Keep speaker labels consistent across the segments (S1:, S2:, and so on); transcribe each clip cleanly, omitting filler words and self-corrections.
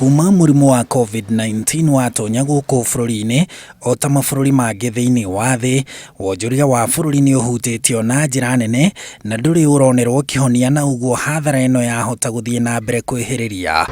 S1: Kuma mũrimũ wa Covid-19 watonya gũkũ bũrũri-inĩ, o ta mabũrũri mangĩ thĩinĩ wa thĩ, wonjoria wa bũrũri nĩ ũhutĩtio na njĩra nene na ndũrĩ ũronerwo kĩhonia na ũguo hathara ĩno yahota gũthiĩ na mbere kwĩhĩrĩria.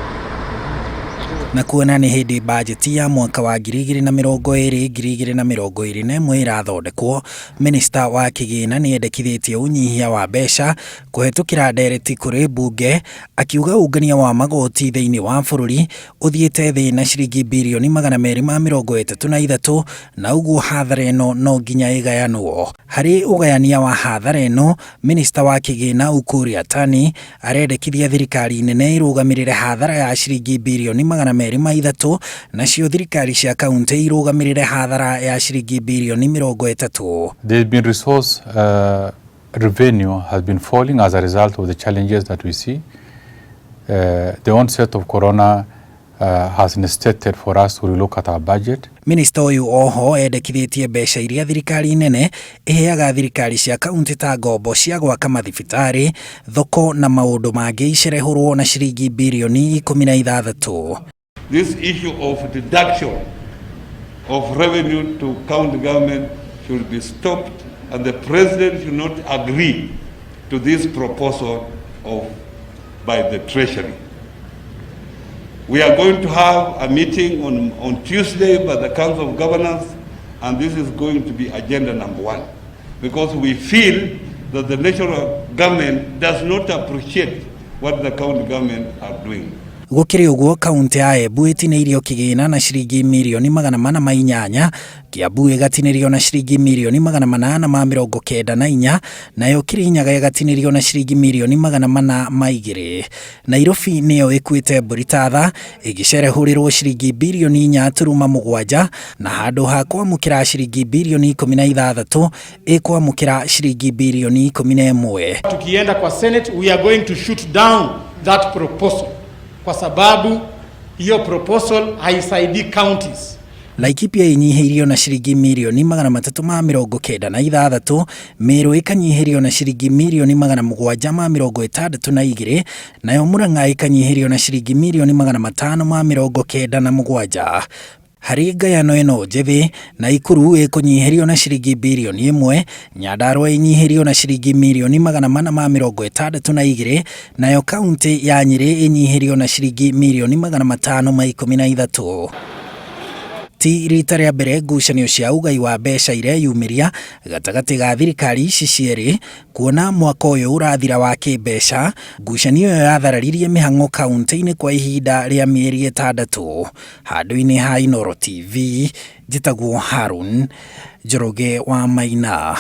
S1: Na kuona nĩ hĩndĩ bajeti ya mwaka wa 2020 2021 ĩrathondekwo, Minista wa Kĩgĩna nĩ endekithĩtie ũnyihia wa mbeca kũhetũkĩra ndereti kũrĩ mbunge, akiuga ũngania wa magoti thĩinĩ wa bũrũri ũthiĩte thĩ na ciringi birioni 233 na ũguo hathara ĩno no nginya ĩgayanwo. Harĩ ũgayania wa hathara ĩno, Minista wa Kĩgĩna Ukur Yatani arendekithia thirikari nene ĩrũgamĩrĩre hathara ya ciringi birioni 203 nacio thirikari cia kauntĩ irũgamĩrĩre hathara ya ciringi birioni 30.
S2: There's been resource revenue has been falling as a result of the challenges that we see. The onset of corona has necessitated for us to relook at our budget.
S1: Minista ũyũ oho endekithĩtie mbeca iria thirikari nene ĩheaga thirikari cia kauntĩ ta ngombo cia gwaka mathibitarĩ, thoko na maũndũ mangĩ icerehũrwo na ciringi birioni 16.
S3: This issue of deduction of revenue to county government should be stopped, and the president should not agree to this proposal of by the Treasury. We are going to have a meeting on Tuesday by the Council of Governors, and this is going to be agenda number one, because we feel that the national government does not appreciate what the county government are doing.
S1: Gũkĩrĩ ũguo, kaunti ya Embu ĩtinĩirio kĩgĩna na ciringi mirioni 408, Kiambu ĩgatinĩrio na ciringi mirioni 894, nayo Kirinyaga ĩgatinĩrio na ciringi mirioni 402. Nairobi nĩyo ĩkuĩte mbũri ta tha ĩgĩcerehũrĩrwo ciringi birioni 4.7 na handũ ha kwamũkĩra ciringi birioni 16 ĩkwamũkĩra ciringi birioni 11.
S4: Tukienda kwa Senate, we are going to shoot down that proposal kwa sababu hiyo proposal haisaidii counties.
S1: Laikipia ĩnyihĩirio na ciringi mirioni 396, Meru ĩkanyihĩrio na ciringi mirioni 762, nayo Murang'a ĩkanyihĩrio na ciringi mirioni 597. Harĩ ngayano ĩno njĩthĩ, Naikuru ĩkũnyihĩrio na ciringi birioni 1, Nyandarua ĩnyihĩrio na ciringi mirioni 462, nayo kaunti ya Nyĩrĩ ĩnyihĩrio na ciringi mirioni 513. Ti rita rĩa mbere ngucanio cia ũgai wa mbeca ireyumĩria gatagatĩ ga thirikari ici cierĩ, kuona mwaka ũyũ ũrathira wa kĩmbeca, ngucanio ĩyo yathararirie mĩhang'o kaunti-inĩ kwa ihinda rĩa mĩeri 6. Handũ-inĩ ha Inooro TV, njĩtagwo Harun Njoroge wa Maina.